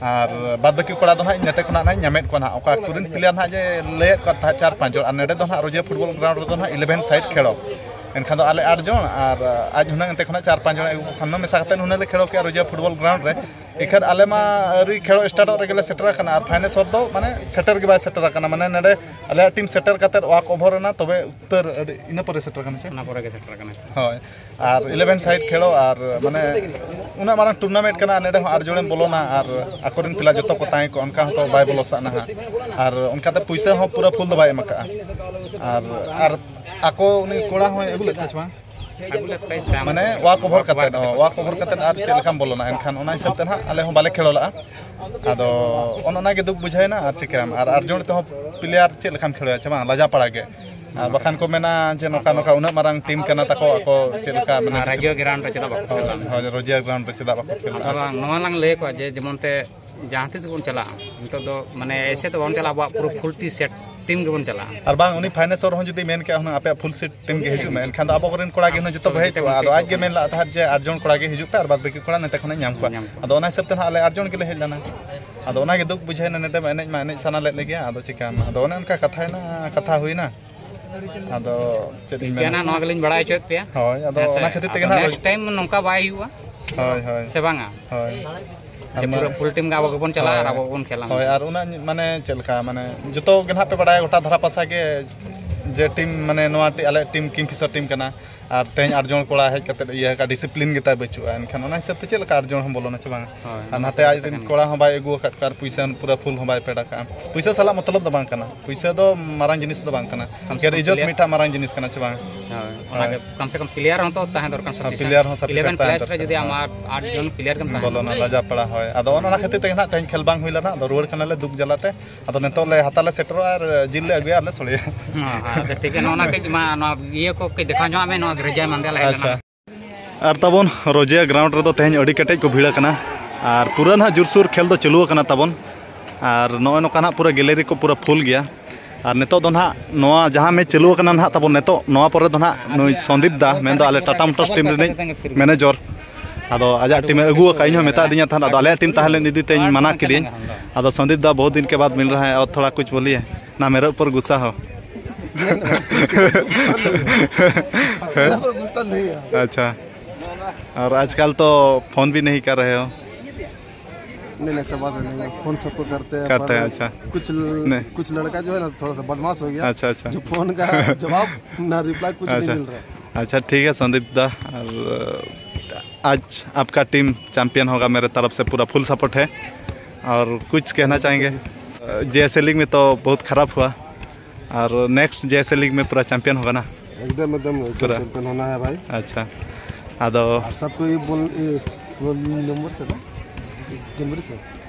ᱟᱨ ᱵᱟᱫ ᱵᱟᱹᱠᱤ ᱠᱚᱲᱟ ᱫᱚ ᱱᱟᱦᱟᱜ ᱤᱧ ᱱᱚᱛᱮ ᱠᱷᱚᱱᱟᱜ ᱱᱟᱦᱟᱜ ᱤᱧ ᱧᱟᱢᱮᱫ ᱠᱚᱣᱟ ᱱᱟᱦᱟᱜ᱾ ᱚᱠᱟ ᱠᱚᱨᱮᱱ ᱯᱞᱮᱭᱟᱨ ᱱᱟᱦᱟᱜ ᱡᱮ ᱞᱟᱹᱭᱮᱫ ᱠᱚᱣᱟ ᱛᱟᱦᱮᱸᱫ ᱪᱟᱨ ᱯᱟᱸᱪ ᱡᱚᱱ, ᱟᱨ ᱱᱚᱰᱮ ᱫᱚ ᱱᱟᱦᱟᱜ ᱨᱚᱡᱤᱭᱟ ᱯᱷᱩᱴᱵᱚᱞ ᱜᱨᱟᱣᱩᱱᱰ ᱨᱮᱫᱚ ᱱᱟᱦᱟᱜ ᱤᱞᱮᱵᱷᱮᱱ ᱥᱟᱭᱤᱰ ᱠᱷᱮᱲᱚ᱾ ᱮᱱᱠᱷᱟᱱ ᱫᱚ ᱟᱞᱮ ᱟᱴ ᱡᱚᱱ ᱟᱨ ᱟᱡ ᱦᱩᱱᱟᱹᱝ ᱮᱱᱛᱮ ᱠᱷᱚᱱᱟᱜ ᱪᱟᱨ ᱯᱟᱸᱪ ᱡᱚᱱ ᱟᱹᱜᱩ ᱠᱚ ᱠᱷᱟᱱ ᱫᱚ ᱢᱮᱥᱟ ᱠᱟᱛᱮ ᱦᱩᱱᱟᱹᱝ ᱞᱮ ᱠᱷᱮᱞᱳ ᱠᱮᱜᱼᱟ ᱨᱳᱡᱟ ᱯᱷᱩᱴᱵᱚᱞ ᱜᱨᱟᱣᱩᱱᱰ ᱨᱮ᱾ ᱮᱱᱠᱷᱟᱱ ᱟᱞᱮ ᱢᱟ ᱟᱹᱣᱨᱤ ᱠᱷᱮᱞᱳ ᱥᱴᱟᱨᱴᱚᱜ ᱨᱮᱜᱮ ᱞᱮ ᱥᱮᱴᱮᱨ ᱟᱠᱟᱱᱟ ᱟᱨ ᱯᱷᱟᱭᱱᱮᱥᱚᱨ ᱫᱚ ᱢᱟᱱᱮ ᱥᱮᱴᱮᱨ ᱜᱮ ᱵᱟᱭ ᱥᱮᱴᱮᱨ ᱟᱠᱟᱱᱟ᱾ ᱢᱟᱱᱮ ᱱᱚᱰᱮ ᱟᱞᱮᱭᱟᱜ ᱴᱤᱢ ᱥᱮᱴᱮᱨ ᱠᱟᱛᱮ ᱣᱟᱠ ᱳᱵᱷᱟᱨ ᱮᱱᱟ, ᱛᱚᱵᱮ ᱩᱛᱟᱹᱨ ᱟᱹᱰᱤ ᱤᱱᱟᱹ ᱯᱚᱨᱮ ᱥᱮᱴᱮᱨ ᱟᱠᱟᱱᱟ ᱥᱮ? ᱚᱱᱟ ᱯᱚᱨᱮ ᱜᱮ ᱥᱮᱴᱮᱨ ᱟᱠᱟᱱᱟ᱾ ᱦᱳᱭ, ᱟᱨ ᱤᱞᱮᱵᱷᱮᱱ ᱥᱟᱭᱤᱰ ᱠᱷᱮᱞᱳ ᱟᱨ ᱢᱟᱱᱮ ᱩᱱᱟᱹᱜ ᱢᱟᱨᱟᱝ ᱴᱩᱨᱱᱟᱢᱮᱱᱴ ᱠᱟᱱᱟ, ᱱᱚᱰᱮ ᱦᱚᱸ ᱟᱴ ᱡᱚᱱᱮᱢ ᱵᱚᱞᱚᱱᱟ ᱟᱨ ᱟᱠᱚᱨᱮᱱ ᱯᱞᱮᱭᱟᱨ ᱡᱚᱛᱚ ᱠᱚ ᱛᱟᱦᱮᱸ ᱠᱚᱜᱼᱟ, ᱚᱱᱠᱟ ᱦᱚᱸᱛᱚ ᱵᱟᱭ ᱵᱚᱞᱚ ᱥᱟᱜ ᱱᱟᱦᱟᱜ᱾ ᱟᱨ ᱚᱱᱠᱟᱛᱮ ᱯᱩᱭᱥᱟᱹ ᱦᱚᱸ ᱯᱩᱨᱟᱹ ᱯᱷᱩᱞ ᱫᱚ ᱵᱟᱭ ᱮᱢ ᱟᱠᱟᱫᱼᱟ᱾ ᱟᱨ ᱟᱨ ᱟᱠᱚ ᱩᱱᱤ ᱠᱚᱲᱟ ᱦᱚᱸᱭ ᱟᱹᱜᱩ ᱞᱮᱫ ᱠᱚᱣᱟ ᱥᱮ ᱵᱟᱝ? ᱟᱹᱜᱩ ᱞᱮᱫ ᱠᱚᱣᱟᱭ ᱛᱟᱭᱚᱢ ᱢᱟᱱᱮ ᱛᱮ᱾ ᱣᱟᱠ ᱳᱵᱷᱟᱨ ᱠᱟᱛᱮᱫ, ᱚ, ᱣᱟᱠ ᱳᱵᱷᱟᱨ ᱠᱟᱛᱮᱫ ᱟᱨ ᱪᱮᱫ ᱞᱮᱠᱟᱢ ᱵᱚᱞᱚᱱᱟ? ᱮᱱᱠᱷᱟᱱ ᱚᱱᱟ ᱦᱤᱥᱟᱹᱵ ᱛᱮ ᱱᱟᱦᱟᱜ ᱟᱞᱮ ᱦᱚᱸ ᱵᱟᱞᱮ ᱠᱷᱮᱞᱳ ᱞᱟᱜᱼᱟ᱾ ᱟᱫᱚ ᱚᱱ ᱚᱱᱟ ᱜᱮ ᱫᱩᱠ ᱵᱩᱡᱷᱟᱹᱣᱮᱱᱟ, ᱟᱨ ᱪᱤᱠᱟᱹᱭᱟᱢ? ᱟᱨ ᱟᱨ ᱡᱚᱱ ᱛᱮᱦᱚᱸ ᱯᱞᱮᱭᱟᱨ ᱪᱮᱫ ᱞᱮᱠᱟᱢ ᱠᱷᱮᱞᱳᱭᱟ ᱪᱮ ᱵᱟᱝ? ᱞᱟᱡᱟ ᱯᱟᱲᱟ ᱜᱮ᱾ ᱟᱨ ᱵᱟᱠᱷᱟᱱ ᱠᱚ ᱢᱮᱱᱟ ᱡᱮ ᱱᱚᱝᱠᱟ ᱱᱚᱝᱠᱟ ᱩᱱᱟᱹᱜ ᱢᱟᱨᱟᱝ ᱴᱤᱢ ᱠᱟᱱᱟ ᱛᱟᱠᱚ, ᱟᱠᱚ ᱪᱮᱫ ᱞᱮᱠᱟ ᱢᱟᱱᱮ ᱟᱨ ᱨᱟᱡᱽᱭᱚ ᱜᱨᱟᱣᱩᱱᱰ ᱨᱮ ᱪᱮᱫᱟᱜ ᱵᱟᱠᱚ ᱦᱳᱭ, ᱠᱷᱮᱞᱟ? ᱦᱳᱭ, ᱨᱟᱡᱽᱭᱚ ᱜᱨᱟᱣᱩᱱᱰ ᱨᱮ ᱪᱮᱫᱟᱜ ᱵᱟᱠᱚ ᱠᱷᱮᱞᱟ? ᱟᱫᱚ ᱵᱟᱝ, ᱱᱚᱣᱟ ᱞᱟᱝ ᱞᱟᱹᱭ ᱟᱠᱚᱣᱟ ᱡᱮ ᱡᱮᱢᱚᱱ ᱛᱮ ᱡᱟᱦᱟᱸ ᱛᱤᱥ ᱜᱮᱵᱚᱱ ᱪᱟᱞᱟᱜᱼᱟ, ᱱᱤᱛᱚᱜ ᱫᱚ ᱢᱟᱱᱮ ᱮᱭᱥᱮ ᱫᱚ ᱵᱟᱵᱚᱱ ᱪᱟᱞᱟᱜᱼᱟ, ᱟᱵᱚᱣᱟᱜ ᱯᱩᱨᱟᱹ ᱯᱷᱩᱞ ᱴᱤ ᱥᱮᱴ ᱴᱤᱢ ᱜᱮᱵᱚᱱ ᱪᱟᱞᱟᱜᱼᱟ᱾ ᱟᱨ ᱵᱟᱝ, ᱩᱱᱤ ᱯᱷᱟᱭᱱᱮᱥᱚᱨ ᱦᱚᱸ ᱡᱩᱫᱤ ᱢᱮᱱ ᱠᱮᱜᱼᱟ ᱦᱩᱱᱟᱹᱝ ᱟᱯᱮᱭᱟᱜ ᱯᱷᱩᱞ ᱥᱮᱴ ᱴᱤᱢ ᱜᱮ ᱦᱤᱡᱩᱜ ᱢᱮ, ᱮᱱᱠᱷᱟᱱ ᱫᱚ ᱟᱵᱚ ᱠᱚᱨᱮᱱ ᱠᱚᱲᱟ ᱜᱮ ᱦᱩᱱᱟᱹᱝ ᱡᱚᱛᱚ ᱠᱚ ᱦᱮᱡ ᱠᱚᱜᱼᱟ᱾ ᱟᱫᱚ ᱟᱡ ᱜᱮ ᱢᱮᱱ ᱞᱟᱜ ᱛᱟᱦᱮᱸᱫ ᱡᱮ ᱟᱴ ᱡᱚᱱ ᱠᱚᱲᱟ ᱜᱮ ᱦᱤᱡᱩᱜ ᱯᱮ ᱟᱨ ᱵᱟᱫ ᱵᱟᱹᱠᱤ ᱠᱚᱲᱟ ᱱᱚᱛᱮ ᱠᱷᱚᱱᱟᱜ ᱧᱟᱢ ᱠᱚᱣᱟ᱾ ᱧᱟᱢ ᱠᱚᱣᱟ᱾ ᱟᱫᱚ ᱚᱱᱟ ᱦᱤᱥᱟᱹᱵ ᱛᱮ ᱱᱟᱦᱟᱜ ᱟᱞᱮ ᱟᱴ ᱡᱚᱱ ᱜᱮᱞᱮ ᱦᱮᱡ ᱞᱮᱱᱟ᱾ ᱟᱫᱚ ᱚᱱᱟ ᱜᱮ ᱫᱩᱠ ᱵᱩᱡᱷᱟᱹᱣᱮᱱᱟ, ᱱᱚᱰᱮ ᱢᱟ ᱮᱱᱮᱡ ᱢᱟ ᱮᱱᱮᱡ ᱥᱟᱱᱟ ᱞᱮᱫ ᱞᱮᱜᱮᱭᱟ, ᱟᱫᱚ ᱪᱤᱠᱟᱹᱭᱟᱢ? ᱟᱫᱚ ᱚᱱᱮ ᱚᱱᱠᱟ ᱠᱟᱛᱷᱟᱭᱮᱱᱟ, ᱠᱟᱛᱷᱟ ᱦᱩᱭᱱᱟ᱾ ᱟᱫᱚ ᱪᱮᱫ ᱤᱧ ᱴᱷᱤᱠ ᱜᱮᱭᱟ, ᱢᱮᱱᱟ? ᱱᱚᱣᱟ ᱜᱮᱞᱤᱧ ᱵᱟᱲᱟᱭ ᱦᱚᱪᱚᱭᱮᱫ ᱯᱮᱭᱟ᱾ ᱦᱳᱭ, ᱟᱫᱚ ᱦᱮᱸ ᱥᱮ? ᱚᱱᱟ ᱠᱷᱟᱹᱛᱤᱨ ᱛᱮᱜᱮ ᱟᱫᱚ ᱱᱟᱦᱟᱜ ᱱᱮᱠᱥᱴ ᱨᱳᱡ- ᱴᱟᱭᱤᱢ ᱱᱚᱝᱠᱟ ᱵᱟᱭ ᱦᱩᱭᱩᱜᱼᱟ᱾ ᱦᱳᱭ, ᱦᱳᱭ᱾ ᱥᱮ ᱵᱟᱝᱟ? ᱦᱳᱭ᱾ ᱡᱮ ᱟᱨ ᱢᱟ- ᱯᱩᱨᱟᱹ ᱯᱷᱩᱞ ᱴᱤᱢ ᱜᱮ ᱟᱵᱚ ᱜᱮᱵᱚᱱ ᱪᱟᱞᱟᱜᱼᱟ ᱟᱨ ᱦᱳᱭ᱾ ᱟᱵᱚ ᱜᱮᱵᱚᱱ ᱠᱷᱮᱞᱟ᱾ ᱦᱳᱭ, ᱟᱨ ᱩᱱᱟᱹᱜ ᱢᱟᱱᱮ ᱪᱮᱫ ᱞᱮᱠᱟ, ᱢᱟᱱᱮ ᱡᱚᱛᱚ ᱜᱮ ᱱᱟᱦᱟᱜ ᱯᱮ ᱵᱟᱲᱟᱭᱟ ᱜᱚᱴᱟ ᱫᱷᱟᱨᱟ ᱯᱟᱥᱟ ᱜᱮ ᱡᱮ ᱴᱤᱢ, ᱢᱟᱱᱮ ᱱᱚᱣᱟ ᱴᱤ-, ᱟᱞᱮ ᱴᱤᱢ ᱠᱤᱝᱯᱷᱤᱥᱟᱨ ᱴᱤᱢ ᱠᱟᱱᱟ᱾ ᱟᱨ ᱛᱮᱦᱮᱧ ᱟᱴ ᱡᱚᱱ ᱠᱚᱲᱟ ᱦᱮᱡ ᱠᱟᱛᱮᱫ ᱤᱭᱟᱹ ᱟᱠᱟᱫ, ᱰᱤᱥᱤᱯᱞᱤᱱ ᱜᱮ ᱛᱟᱭ ᱵᱟᱹᱪᱩᱜᱼᱟ᱾ ᱮᱱᱠᱷᱟᱱ ᱚᱱᱟ ᱦᱤᱥᱟᱹᱵ ᱛᱮ ᱪᱮᱫ ᱞᱮᱠᱟ ᱟᱴ ᱡᱚᱱ ᱦᱚᱸ ᱵᱚᱞᱚᱱᱟ ᱪᱮ ᱵᱟᱝᱟ? ᱦᱳᱭ, ᱟᱨ ᱚᱱᱟ ᱱᱟᱛᱮ ᱦᱤᱥᱟᱹᱵ ᱛᱮ ᱟᱡ ᱨᱮᱱ ᱠᱟᱱ ᱜᱮᱭᱟ᱾ ᱠᱚᱲᱟ ᱦᱚᱸ ᱵᱟᱭ ᱟᱹᱜᱩ ᱟᱠᱟᱫ ᱠᱚᱣᱟ ᱟᱨ ᱯᱩᱭᱥᱟᱹ ᱦᱚᱸ ᱯᱩᱨᱟᱹ ᱯᱷᱩᱞ ᱦᱚᱸ ᱵᱟᱭ ᱯᱮᱰ ᱟᱠᱟᱫᱼᱟ᱾ ᱯᱩᱭᱥᱟᱹ ᱥᱟᱞᱟᱜ ᱢᱚᱛᱞᱚᱵ ᱫᱚ ᱵᱟᱝ ᱠᱟᱱᱟ, ᱯᱩᱭᱥᱟᱹ ᱫᱚ ᱢᱟᱨᱟᱝ ᱡᱤᱱᱤᱥ ᱫᱚ ᱵᱟᱝ ᱠᱟᱱᱟ᱾ ᱠᱚᱢ ᱥᱮ ᱜᱮᱨ ᱠᱚᱢ ᱤᱡᱽᱡᱚᱛ ᱯᱞᱮᱭᱟᱨ ᱢᱤᱫᱴᱟᱝ ᱢᱟᱨᱟᱝ ᱡᱤᱱᱤᱥ ᱠᱟᱱᱟ ᱪᱮ ᱵᱟᱝ? ᱦᱳᱭ, ᱚᱱᱟ ᱦᱳᱭ᱾ ᱜᱮ ᱠᱚᱢ ᱥᱮ ᱠᱚᱢ ᱯᱞᱮᱭᱟᱨ ᱦᱚᱸ ᱛᱚ ᱛᱟᱦᱮᱸ ᱫᱚᱨᱠᱟᱨ ᱦᱳᱭ, ᱥᱟᱯᱷᱤᱥᱤᱭᱮᱱᱴ᱾ ᱯᱞᱮᱭᱟᱨ ᱦᱚᱸ ᱤᱞᱮᱵᱷᱮᱱ ᱥᱟᱯᱷᱤᱥᱤᱭᱮᱱᱴ ᱯᱞᱮᱭᱟᱨᱥ ᱛᱟᱦᱮᱸ ᱨᱮ ᱡᱩᱫᱤ ᱫᱚᱨᱠᱟᱨ᱾ ᱟᱢ ᱟᱴ, ᱟᱴ ᱡᱚᱱ ᱯᱞᱮᱭᱟᱨ ᱜᱮᱢ ᱛᱟᱦᱮᱱᱟ᱾ ᱵᱚᱞᱚᱱᱟ ᱞᱟᱡᱟ ᱯᱟᱲᱟ, ᱦᱳᱭ᱾ ᱟᱫᱚ ᱚᱱ ᱚᱱᱟ ᱠᱷᱟᱹᱛᱤᱨ ᱛᱮᱜᱮ ᱱᱟᱦᱟᱜ ᱛᱮᱦᱮᱧ ᱠᱷᱮᱞ ᱵᱟᱝ ᱦᱩᱭ ᱞᱮᱱᱟ, ᱟᱫᱚ ᱨᱩᱣᱟᱹᱲ ᱠᱟᱱᱟᱞᱮ ᱫᱩᱠ ᱡᱟᱞᱟᱛᱮ᱾ ᱟᱫᱚ ᱱᱤᱛᱚᱜ ᱞᱮ ᱦᱟᱛᱟ ᱞᱮ ᱥᱮᱴᱮᱨᱚᱜᱼᱟ ᱟᱨ ᱡᱤᱞ ᱞᱮ ᱟᱹᱜᱩᱭᱟ ᱟᱨ ᱞᱮ ᱥᱚᱲᱮᱭᱟ᱾ ᱦᱮᱸ, ᱦᱮᱸ, ᱟᱫᱚ ᱴᱷᱤᱠ ᱜᱮᱭᱟ, ᱱᱚᱜᱼᱚ ᱱᱟ ᱠᱟᱹᱡ ᱢᱟ, ᱱᱚᱣᱟ ᱤᱭᱟᱹ ᱠᱚ ᱠᱟᱹᱡ ᱫᱮᱠᱷᱟᱣ ᱧᱚᱜ ᱢᱮ, ᱱᱚᱣᱟ ᱨᱮᱡᱟ ᱢᱟᱱᱫᱮ ᱞᱟᱦᱟ ᱟᱪᱪᱷᱟ᱾ ᱞᱮᱱᱟ᱾ ᱟᱨ ᱛᱟᱵᱚᱱ ᱨᱚᱡᱤᱭᱟ ᱜᱨᱟᱣᱩᱱᱰ ᱨᱮᱫᱚ ᱛᱮᱦᱮᱧ ᱟᱹᱰᱤ ᱠᱮᱴᱮᱡ ᱠᱚ ᱵᱷᱤᱲ ᱟᱠᱟᱱᱟ᱾ ᱟᱨ ᱯᱩᱨᱟᱹ ᱱᱟᱦᱟᱜ ᱡᱳᱨᱥᱳᱨ ᱠᱷᱮᱞ ᱫᱚ ᱪᱟᱹᱞᱩ ᱟᱠᱟᱱᱟ ᱛᱟᱵᱚᱱ᱾ ᱟᱨ ᱱᱚᱜᱼᱚᱭ ᱱᱚᱝᱠᱟ ᱱᱟᱦᱟᱜ ᱯᱩᱨᱟᱹ ᱜᱮᱞᱟᱨᱤ ᱠᱚ ᱯᱩᱨᱟᱹ ᱯᱷᱩᱞ ᱜᱮᱭᱟ᱾ ᱟᱨ ᱱᱤᱛᱚᱜ ᱫᱚ ᱱᱟᱦᱟᱜ ᱱᱚᱣᱟ ᱡᱟᱦᱟᱸ ᱢᱮᱪ ᱪᱟᱹᱞᱩ ᱟᱠᱟᱱᱟ ᱱᱟᱦᱟᱜ ᱛᱟᱵᱚᱱ, ᱱᱤᱛᱚᱜ ᱱᱚᱣᱟ ᱯᱚᱨᱮ ᱫᱚ ᱱᱟᱦᱟᱜ ᱱᱩᱭ ᱥᱚᱱᱫᱤᱯ ᱫᱟ, ᱢᱮᱱᱫᱚ ᱟᱞᱮ ᱴᱟᱴᱟ ᱢᱳᱴᱚᱨᱥ ᱴᱤᱢ ᱨᱤᱱᱤᱡ ᱢᱮᱱᱮᱡᱚᱨ, ᱟᱫᱚ ᱟᱡᱟᱜ ᱴᱤᱢᱮ ᱟᱹᱜᱩ ᱟᱠᱟᱫᱼᱟ, ᱤᱧ ᱦᱚᱸ ᱢᱮᱛᱟ ᱫᱤᱧᱟ ᱛᱟᱦᱮᱸᱫ, ᱟᱫᱚ ᱟᱞᱮᱭᱟᱜ ᱴᱤᱢ ᱛᱟᱦᱮᱸ ᱞᱮᱱ ᱤᱫᱤ ᱛᱮ ᱤᱧ ᱢᱟᱱᱟ ᱠᱮᱫᱮᱭᱟᱹᱧ᱾ ᱟᱫᱚ ᱥᱚᱱᱫᱤᱯ ᱫᱟ, ᱵᱚᱦᱩᱛ ᱫᱤᱱ ᱠᱮ ᱵᱟᱫ ᱢᱤᱞ ᱨᱟᱦᱟ ᱦᱟᱭ ᱟᱨ ᱛᱷᱚᱲᱟ ᱠᱩᱪ ᱵᱳᱞᱤᱭᱮ ᱱᱟ, ᱢᱮᱨᱮ ᱩᱯᱚᱨ ᱜᱩᱥᱥᱟ ᱦᱳ᱾ गुस्सा नहीं है। अच्छा, और आजकल तो फोन भी नहीं कर रहे हो? नहीं नहीं, ऐसा बात है नहीं, फोन सबको करते हैं। करते हैं। अच्छा। कुछ नहीं। कुछ लड़का जो है ना, थोड़ा सा बदमाश हो गया। अच्छा अच्छा। जो फोन का जवाब ना, रिप्लाई कुछ नहीं मिल रहा। अच्छा, ठीक है संदीप दा। और आज आपका टीम चैंपियन होगा, मेरे तरफ से पूरा फुल सपोर्ट है। और कुछ कहना चाहेंगे? जेएसए लीग में तो बहुत खराब हुआ, और नेक्स्ट जेएसए लीग में पूरा चैंपियन होगा ना? एकदम एकदम एकदम पूरा। चैंपियन होना है भाई। अच्छा। आदो। और सबको ये बोल, ये बोल नंबर से ना, जनवरी से।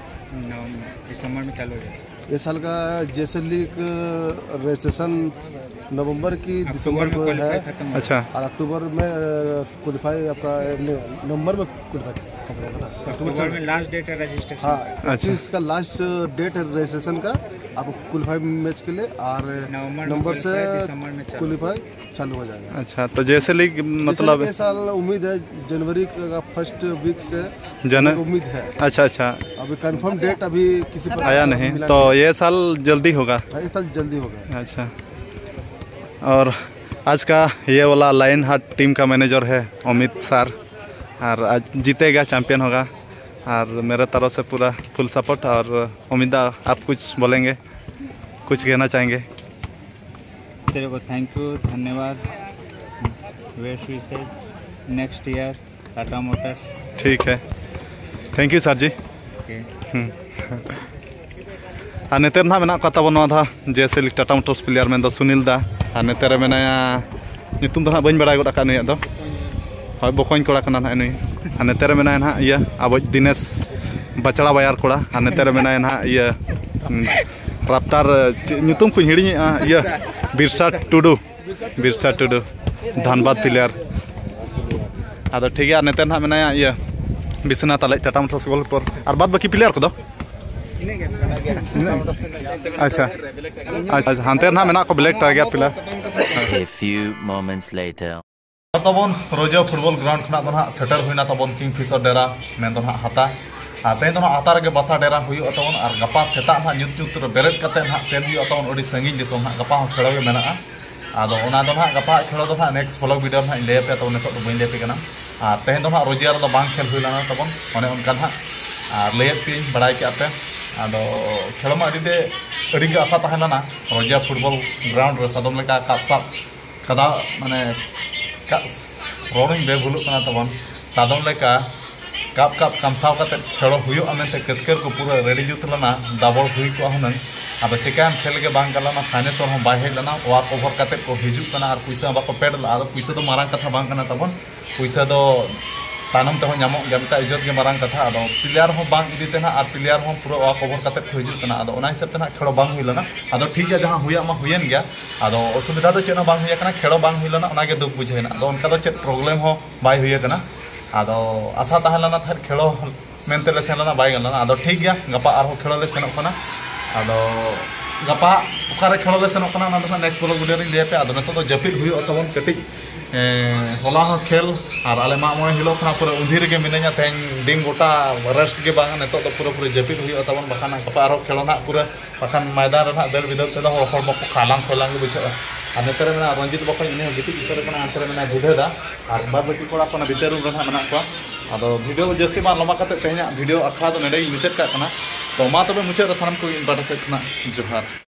नवंबर दिसंबर में चालू हो जाएगा। ये साल का जेएसए लीग रजिस्ट्रेशन नवंबर की दिसंबर को है। अच्छा। और अक्टूबर में क्वालिफाई आपका, नवंबर में क्वालिफाई। अक्टूबर में लास्ट डेट है रजिस्ट्रेशन। हाँ। अच्छा। इसका लास्ट डेट है रजिस्ट्रेशन का, आपको क्वालिफाई मैच के लिए। और नवंबर से क्वालिफाई चालू हो जाएगा। अच्छा, तो जेएसए लीग मतलब इस साल उम्मीद है जनवरी का फर्स्ट वीक से जन उम्मीद है। अच्छा अच्छा। अभी कंफर्म डेट अभी किसी पर आया नहीं, तो ये साल जल्दी होगा? हाँ, ये साल जल्दी होगा। अच्छा। और आज का ये वाला लायन हार्ट टीम का मैनेजर है अमित सर, और आज जीतेगा, चैंपियन होगा। और मेरे तरफ से पूरा फुल सपोर्ट। और उम्मीद है आप कुछ बोलेंगे, कुछ कहना चाहेंगे? तेरे को थैंक यू, धन्यवाद। Best wishes next year Tata Motors. ठीक है, thank you sir ji. Okay. Hmm. ᱟᱨ ᱱᱮᱛᱟᱨ ᱱᱟᱦᱟᱜ ᱢᱮᱱᱟᱜ ᱠᱚᱣᱟ ᱛᱟᱵᱚᱱ ᱱᱚᱣᱟ ᱫᱷᱟᱣ ᱡᱮᱭᱥᱮ ᱞᱤᱜᱽ ᱴᱟᱴᱟ ᱢᱳᱴᱚᱨᱥ ᱯᱞᱮᱭᱟᱨ ᱢᱮᱱᱫᱚ ᱥᱩᱱᱤᱞ ᱫᱟ, ᱟᱨ ᱱᱮᱛᱟᱨ ᱨᱮ ᱢᱮᱱᱟᱭᱟ, ᱧᱩᱛᱩᱢ ᱫᱚ ᱱᱟᱦᱟᱜ ᱵᱟᱹᱧ ᱵᱟᱲᱟᱭ ᱜᱚᱫ ᱟᱠᱟᱫ ᱱᱩᱭᱟᱜ ᱫᱚ᱾ ᱦᱳᱭ, ᱵᱚᱠᱚᱧ ᱠᱚᱲᱟ ᱠᱟᱱᱟ ᱱᱟᱦᱟᱜ ᱱᱩᱭ᱾ ᱟᱨ ᱱᱮᱛᱟᱨ ᱨᱮ ᱢᱮᱱᱟᱭᱟ ᱱᱟᱦᱟᱜ ᱤᱭᱟᱹ ᱟᱵᱚᱭᱤᱡ ᱫᱤᱱᱮᱥ ᱵᱟᱪᱲᱟ ᱵᱟᱭᱟᱨ ᱠᱚᱲᱟ, ᱟᱨ ᱱᱮᱛᱟᱨ ᱨᱮ ᱢᱮᱱᱟᱭᱟ ᱱᱟᱦᱟᱜ ᱤᱭᱟᱹ, ᱩᱸ, ᱨᱟᱯᱛᱟᱨ, ᱪᱮᱫ ᱧᱩᱛᱩᱢ ᱠᱚᱧ ᱦᱤᱲᱤᱧᱮᱜᱼᱟ, ᱤᱭᱟᱹ ᱵᱤᱨᱥᱟ ᱴᱩᱰᱩ᱾ ᱵᱤᱨᱥᱟ ᱴᱩᱰᱩ, ᱫᱷᱟᱱᱵᱟᱫᱽ ᱯᱞᱮᱭᱟᱨ᱾ ᱟᱫᱚ ᱴᱷᱤᱠ ᱜᱮᱭᱟ, ᱱᱮᱛᱟᱨ ᱱᱟᱦᱟᱜ ᱢᱮᱱᱟᱭᱟ ᱤᱭᱟᱹ ᱵᱤᱥᱱᱟᱛᱷ ᱟᱞᱮ ᱴᱟᱴᱟ ᱢᱳᱴᱚᱨᱥ ᱜᱳᱞᱯᱚᱨ᱾ ᱟᱨ ᱵᱟᱫ ᱵᱟᱹᱠᱤ ᱯᱞᱮᱭᱟᱨ ᱠᱚᱫᱚ? ᱟᱪᱪᱷᱟ᱾ ᱟᱪᱪᱷᱟ, ᱦᱟᱱᱛᱮ ᱨᱮ ᱱᱟᱦᱟᱜ ᱢᱮᱱᱟᱜ ᱠᱚ black tiger player. A few moments later. ᱛᱟᱵᱚᱱ ᱨᱳᱡᱟ ᱯᱷᱩᱴᱵᱚᱞ ᱜᱨᱟᱣᱩᱱᱰ ᱠᱷᱚᱱᱟᱜ ᱫᱚ ᱱᱟᱦᱟᱜ ᱥᱮᱴᱮᱨ ᱦᱩᱭᱱᱟ ᱛᱟᱵᱚᱱ ᱠᱤᱝ ᱯᱷᱤᱥᱟᱨ ᱰᱮᱨᱟ, ᱢᱮᱱᱫᱚ ᱱᱟᱦᱟᱜ ᱦᱟᱛᱟ᱾ ᱟᱨ ᱛᱮᱦᱮᱧ ᱫᱚ ᱱᱟᱦᱟᱜ ᱟᱛᱟᱨ ᱨᱮᱜᱮ ᱵᱟᱥᱟ ᱰᱮᱨᱟ ᱦᱩᱭᱩᱜᱼᱟ ᱛᱟᱵᱚᱱ, ᱟᱨ ᱜᱟᱯᱟ ᱥᱮᱛᱟᱜ ᱱᱟᱦᱟᱜ ᱧᱩᱛ ᱧᱩᱛ ᱨᱮ ᱵᱮᱨᱮᱫ ᱠᱟᱛᱮ ᱱᱟᱦᱟᱜ ᱥᱮᱱ ᱦᱩᱭᱩᱜᱼᱟ ᱛᱟᱵᱚᱱ ᱟᱹᱰᱤ ᱥᱟᱺᱜᱤᱧ ᱫᱤᱥᱚᱢ ᱱᱟᱦᱟᱜ᱾ ᱜᱟᱯᱟ ᱦᱚᱸ ᱠᱷᱮᱞᱳ ᱜᱮ ᱢᱮᱱᱟᱜᱼᱟ᱾ ᱟᱫᱚ ᱚᱱᱟ ᱫᱚ ᱱᱟᱦᱟᱜ ᱜᱟᱯᱟ ᱠᱷᱮᱞᱳ ᱫᱚ ᱱᱟᱦᱟᱜ next vlog video ᱨᱮ ᱱᱟᱦᱟᱜ ᱤᱧ ᱞᱟᱹᱭ ᱟᱯᱮᱭᱟ ᱛᱟᱵᱚᱱ, ᱱᱤᱛᱚᱜ ᱫᱚ ᱵᱟᱹᱧ ᱞᱟᱹᱭ ᱟᱯᱮ ᱠᱟᱱᱟ᱾ ᱟᱨ ᱛᱮᱦᱮᱧ ᱫᱚ ᱱᱟᱦᱟᱜ ᱨᱳᱡᱟ ᱨᱮᱫᱚ ᱵᱟᱝ ᱠᱷᱮᱞ ᱦᱩᱭ ᱞᱮᱱᱟ ᱛᱟᱵᱚᱱ, ᱚᱱᱮ ᱚᱱᱠᱟ ᱱᱟᱦᱟᱜ᱾ ᱟᱨ ᱞᱟᱹᱭᱟᱫ ᱯᱮᱭᱟᱹᱧ, ᱵᱟᱲᱟᱭ ᱠᱮᱜᱼᱟ ᱯᱮ᱾ ᱟᱫᱚ ᱠᱷᱮᱞᱳ ᱢᱟ ᱟᱹᱰᱤ ᱛᱮ, ᱟᱹᱰᱤ ᱜᱮ ᱟᱥᱟ ᱛᱟᱦᱮᱸ ᱞᱮᱱᱟ ᱨᱳᱡᱟ football ground ᱨᱮ ᱥᱟᱫᱚᱢ ᱞᱮᱠᱟ ᱠᱟᱯ ᱥᱟᱵ ᱠᱟᱫᱟ, ᱢᱟᱱᱮ, ᱠᱟᱜ-, ᱨᱚᱲᱤᱧ ᱵᱮᱵᱷᱩᱞᱚᱜ ᱠᱟᱱᱟ ᱛᱟᱵᱚᱱ, ᱥᱟᱫᱚᱢ ᱞᱮᱠᱟ ᱠᱟᱯ ᱠᱟᱯ ᱠᱟᱢᱥᱟᱣ ᱠᱟᱛᱮ ᱠᱷᱮᱞᱳ ᱦᱩᱭᱩᱜᱼᱟ ᱢᱮᱱᱛᱮ ᱠᱟᱹᱛᱠᱟᱹᱨ ᱠᱚ ᱯᱩᱨᱟᱹ ready ᱡᱩᱛ ᱞᱮᱱᱟ, ᱫᱟᱵᱚᱲ ᱦᱩᱭ ᱠᱚᱜᱼᱟ ᱦᱩᱱᱟᱹᱝ᱾ ᱟᱫᱚ ᱪᱮᱠᱟᱭᱟᱢ, ᱠᱷᱮᱞ ᱜᱮ ᱵᱟᱝ ᱜᱟᱱ ᱞᱮᱱᱟ, financier ᱦᱚᱸ ᱵᱟᱭ ᱦᱮᱡ ᱞᱮᱱᱟ, walk over ᱠᱟᱛᱮ ᱠᱚ ᱦᱤᱡᱩᱜ ᱠᱟᱱᱟ ᱟᱨ ᱯᱩᱭᱥᱟᱹ ᱦᱚᱸ ᱵᱟᱠᱚ paid ᱞᱮᱫᱟ᱾ ᱟᱫᱚ ᱯᱩᱭᱥᱟᱹ ᱫᱚ ᱢᱟᱨᱟᱝ ᱠᱟᱛᱷᱟ ᱵᱟᱝ ᱠᱟᱱᱟ ᱛᱟᱵᱚᱱ, ᱯᱩᱭᱥᱟᱹ ᱫᱚ ᱛᱟᱭᱱᱚᱢ ᱛᱮᱦᱚᱸ ᱧᱟᱢᱚᱜ ᱜᱮᱭᱟ, ᱢᱤᱫᱴᱟᱝ ᱤᱡᱽᱡᱚᱛ ᱜᱮ ᱢᱟᱨᱟᱝ ᱠᱟᱛᱷᱟ᱾ ᱟᱫᱚ player ᱦᱚᱸ ᱵᱟᱝ ᱤᱫᱤ ᱛᱮ ᱱᱟᱦᱟᱜ ᱟᱨ player ᱦᱚᱸ ᱯᱩᱨᱟᱹ walk over ᱠᱟᱛᱮ ᱠᱚ ᱦᱤᱡᱩᱜ ᱠᱟᱱᱟ᱾ ᱟᱫᱚ ᱚᱱᱟ ᱦᱤᱥᱟᱹᱵ ᱛᱮ ᱱᱟᱦᱟᱜ ᱠᱷᱮᱞᱳ ᱵᱟᱝ ᱦᱩᱭ ᱞᱮᱱᱟ᱾ ᱟᱫᱚ ᱴᱷᱤᱠ ᱜᱮᱭᱟ, ᱡᱟᱦᱟᱸ ᱦᱩᱭᱟᱜ ᱢᱟ ᱦᱩᱭᱮᱱ ᱜᱮᱭᱟ, ᱟᱫᱚ ᱚᱥᱩᱵᱤᱫᱷᱟ ᱫᱚ ᱪᱮᱫ ᱦᱚᱸ ᱵᱟᱝ ᱦᱩᱭ ᱟᱠᱟᱱᱟ, ᱠᱷᱮᱞᱳ ᱵᱟᱝ ᱦᱩᱭ ᱞᱮᱱᱟ, ᱚᱱᱟᱜᱮ ᱫᱩᱠ ᱵᱩᱡᱷᱟᱹᱣ ᱮᱱᱟ᱾ ᱟᱫᱚ ᱚᱱᱠᱟ ᱫᱚ ᱪᱮᱫ problem ᱦᱚᱸ ᱵᱟᱭ ᱦᱩᱭ ᱟᱠᱟᱱᱟ᱾ ᱟᱫᱚ ᱟᱥᱟ ᱛᱟᱦᱮᱸ ᱞᱮᱱᱟ ᱛᱟᱦᱮᱸᱫ ᱠᱷᱮᱞᱳ ᱢᱮᱱᱛᱮ ᱞᱮ ᱥᱮᱱ ᱞᱮᱱᱟ, ᱵᱟᱭ ᱜᱟᱱ ᱞᱮᱱᱟ᱾ ᱟᱫᱚ ᱴᱷᱤᱠ ᱜᱮᱭᱟ, ᱜᱟᱯᱟ ᱟᱨᱦᱚᱸ ᱠᱷᱮᱞᱳ ᱞᱮ ᱥᱮᱱᱚᱜ ᱠᱟᱱᱟ᱾ ᱟᱫᱚ ᱜᱟᱯᱟ ᱚᱠᱟᱨᱮ ᱠᱷᱮᱞᱳ ᱞᱮ ᱥᱮᱱᱚᱜ ᱠᱟᱱᱟ, ᱚᱱᱟ ᱫᱚ ᱦᱟᱸᱜ next vlog video ᱨᱤᱧ ᱞᱟᱹᱭ ᱟᱯᱮᱭᱟ᱾ ᱟᱫᱚ ᱱᱤᱛᱚᱜ ᱫᱚ ᱡᱟᱹᱯᱤᱫ ᱦᱩᱭᱩᱜᱼᱟ ᱛᱟᱵᱚᱱ ᱠᱟᱹᱴᱤᱡ᱾ ᱮᱸ, ᱦᱚᱞᱟ ᱦᱚᱸ ᱠᱷᱮᱞ, ᱟᱨ ᱟᱞᱮ ᱢᱟᱜ ᱢᱚᱬᱮ ᱦᱤᱞᱳᱜ ᱠᱷᱚᱱᱟᱜ ᱯᱩᱨᱟᱹ ᱩᱸᱫᱷᱤ ᱨᱮᱜᱮ ᱢᱤᱱᱟᱹᱧᱟ᱾ ᱛᱮᱦᱮᱧ ᱫᱤᱱ ᱜᱚᱴᱟ rest ᱜᱮ ᱵᱟᱝ, ᱱᱤᱛᱚᱜ ᱫᱚ ᱯᱩᱨᱟᱹᱯᱩᱨᱤ ᱡᱟᱹᱯᱤᱫ ᱦᱩᱭᱩᱜᱼᱟ ᱛᱟᱵᱚᱱ, ᱵᱟᱠᱷᱟᱱ ᱜᱟᱯᱟ ᱟᱨᱦᱚᱸ ᱠᱷᱮᱞᱳ ᱱᱟᱦᱟᱜ ᱯᱩᱨᱟᱹ, ᱵᱟᱠᱷᱟᱱ ᱢᱚᱭᱫᱟᱱ ᱨᱮ ᱱᱟᱦᱟᱜ ᱫᱟᱹᱲ ᱵᱤᱫᱟᱹᱲ ᱛᱮᱫᱚ ᱦᱚᱲ ᱦᱚᱲᱢᱚ ᱠᱚ ᱠᱷᱟᱞᱟᱝ ᱠᱷᱚᱞᱟᱝ ᱜᱮ ᱵᱩᱡᱷᱟᱹᱜᱼᱟ᱾ ᱟᱨ ᱱᱚᱛᱮ ᱨᱮ ᱢᱮᱱᱟᱜᱼᱟ ᱨᱚᱧᱡᱤᱛ ᱵᱚᱠᱚᱧ, ᱩᱱᱤ ᱦᱚᱸ ᱜᱤᱛᱤᱡ ᱩᱛᱟᱹᱨ ᱟᱠᱟᱱᱟ, ᱦᱟᱱᱛᱮ ᱨᱮ ᱢᱮᱱᱟᱭᱟ ᱵᱩᱫᱷᱟᱹ ᱫᱟ, ᱟᱨ ᱵᱟᱫ ᱵᱟᱹᱠᱤ ᱠᱚᱲᱟ ᱠᱚ ᱚᱱᱟ ᱵᱷᱤᱛᱟᱹᱨ room ᱨᱮ ᱱᱟᱦᱟᱜ ᱢᱮᱱᱟᱜ ᱠᱚᱣᱟ᱾ ᱟᱫᱚ video ᱡᱟᱹᱥᱛᱤ ᱵᱟᱝ ᱞᱚᱢᱵᱟ ᱠᱟᱛᱮ ᱛᱮᱦᱮᱧᱟᱜ video ᱟᱠᱷᱲᱟ ᱫᱚ ᱱᱚᱸᱰᱮ ᱜᱤᱧ ᱢᱩᱪᱟᱹᱫ ᱠᱟᱜ ᱠᱟᱱᱟ᱾ ᱛᱚ ᱢᱟ ᱛᱚᱵᱮ ᱢᱩᱪᱟᱹᱫ ᱨᱮ ᱥᱟᱱᱟᱢ ᱠᱚᱜᱮ ᱤᱧ ᱯᱟᱦᱴᱟ ᱥᱮᱫ ᱠᱷᱚᱱᱟᱜ ᱡᱚᱦᱟᱨ᱾